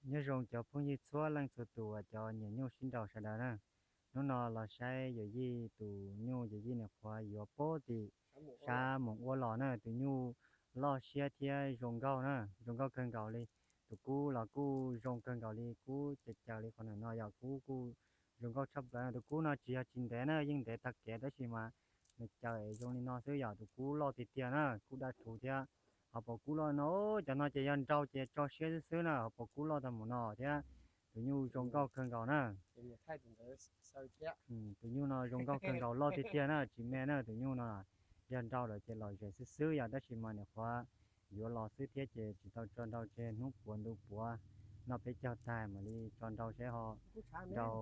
Nyob zoo cov phooj ywg txhua leej txhua tus uas cov nyiam nyuj sib nraus sawv daws na. Hnub no los saib yawm yij tus nyuj, yawm yij nws qhuav yuav pab tim sab Moos Ua los na. Tus nyuj loj siab thiab zoo nkauj na, zoo nkauj kawg nkaus li. Tus kub los kuj zoo kawg nkaus li, kub caws caws li qhov no yog kub kuj zoo nkauj tshaj plaws na. Tus kub no tsis yog tsis ntev na, yeej ntev tag kev tab sis mas nws caws es zoo li no xwb yom. Tus kub loj tiag tiag na, kub dab thuv thiab. Ho pom kub loj no, cov no ces yog nrau ces tso siab xwb xwb na, ho pom kub loj tag mus no thiab. Tus nyuj zoo nkauj kawg nkaus na. Tus nyuj no zoo nkauj kawg nkaus, loj tiag tiag na, tsis me na. Tus nyuj no yog nrau lawm ces lom zem xwb xwb yom, tab sis mas niam qhuav yuav los xwb thiab ces tsis tau tso nrau tseg, hnub puav ntu puav noj peb caug tag mam li tso nrau saib ho nrau,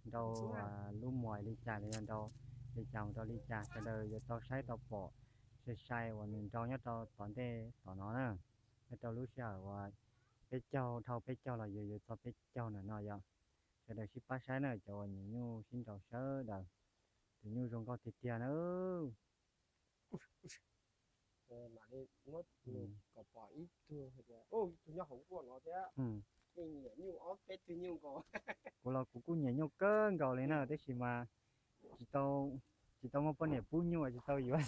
nrau lub muas li cas los yog nrau li cas mus rau li cas, sawv daws yuav tau saib tau pom sai sai uas nws nrau nyob rau tom ntej tom no na. Nyob rau lub sij hawm uas peb caug dhau peb caug los yuav yuav txog peb caug na no yom. Sawv daws sib pab saib na, cov uas nyiam nyuj sib nraus sawv daws. Tus nyuj zoo nkauj tiag tiag na. Kuv los kuv kuj nyiam nyuj kawg nkaus li na, tab sis mas tsis tau, tsis tau muaj poj niam pub nyuj, tsis tau yuav.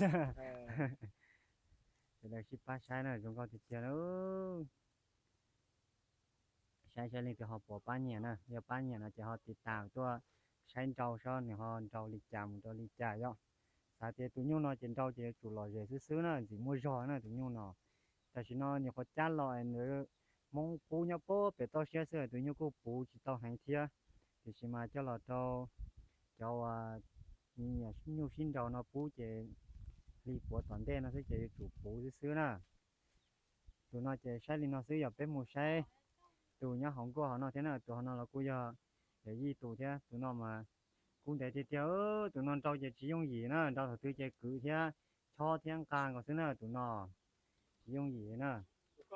Sawv daws sib pab saib na, zoo nkauj tiag tiag na. Saib saib leej twg ho puas pab nyiam na, yog pab nyiam no ces ho tiv tas tuaj saib nrau saib nws ho nrau li cas mus rau li cas yom. Xav tias tus nyuj no ces nrau ces yuav tsum lom zem xwb xwb na, ntxim muaj zog na tus nyuj no. Tam sim no nyuam qhuav cab los es nws Hmoob pub nyob puag pem toj siab xwb, tus nyuj kuj puv tsis tau heev thiab. Tiam sis mas coj los rau cov uas nyiam nyuj sib nraus no pub ces hli puav tom ntej no xwb ces yuav tsum puv xwb xwb na. Tus no ces saib li no xwb, yog peb mus saib tus nyob hauv nkuaj hauv no thiab na. Tus hauv no los kuj yog yawm yij tus thiab, tus no mas kub ntev tiag tiag. Tus no nrau ces tsis yooj yim na, nrau thaum twg ces kwv thiab chob thiab nqa nkaus xwb na tus no. Tsis yooj yim na. Tus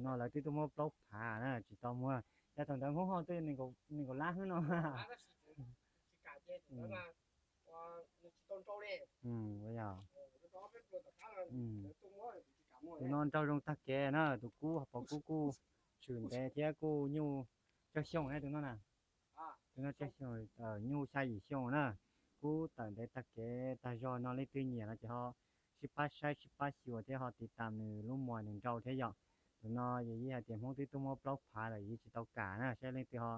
no lawv twb tuaj muab plaub phav na tsis tau muag, yog thaum ntawd Hmoob ho twb nees nkaum lab xwb no. Tus no nrau zoo tag kev na, tus kub hauv paus kub kuj tshwm ntev thiab kuj nyuj tsawg xyoo na tus no na. Tus no tsawg xyoo, nyuj xya yim xyoo na, kub tawm ntev tag kev tag zog no, leej twg nyiam no ces ho sib pab saib sib pab xyuas thiab ho tiv tas nws lub muas nws nrau thiab yom. Tus no yawm yij hais tias Hmoob twb tuaj muab plaub phav lawm, yawm yij tsis tau kam na, saib leej twg ho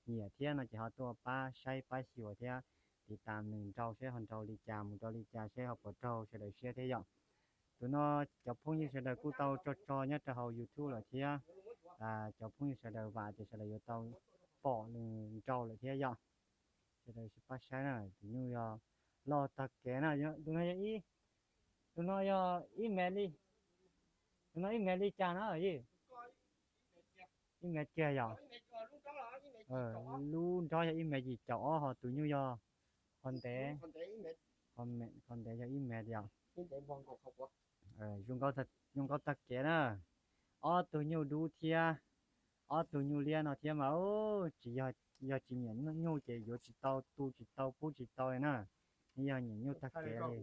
nyiam thiab no ces ho tuaj pab saib pab xyuas thiab tiv tas nws nrau saib ho nrau li cas mus rau li cas saib ho puas raug sawv daws siab thiab yom. Tus no cov phooj ywg sawv daws kuj tau tso tso nyob rau hauv YouTube lawm thiab. Cov phooj ywg sawv daws vam tias sawv daws yuav tau pom nws nrau lawm thiab yom. Sawv daws sib pab saib na, tus nyuj yog loj tag kev na, tus no yog ib, tus no yog ib mev li, tus no ib mev li cas na yij? Ib mev kiag yom. Lub nrob yog ib mev yim caum ob, ho tus nyuj yog qhov ntev, qhov ntev yog ib mev yom. Zoo nkauj tag kev na. Ob tug nyuj dub thiab ob tug nyuj liab no thiab mas, tsis yog, yog tsis nyiam nyuj ces yuav tsis tau, tu tsis tau, pub tsis tau li na. Yog nyiam nyuj tag kev li.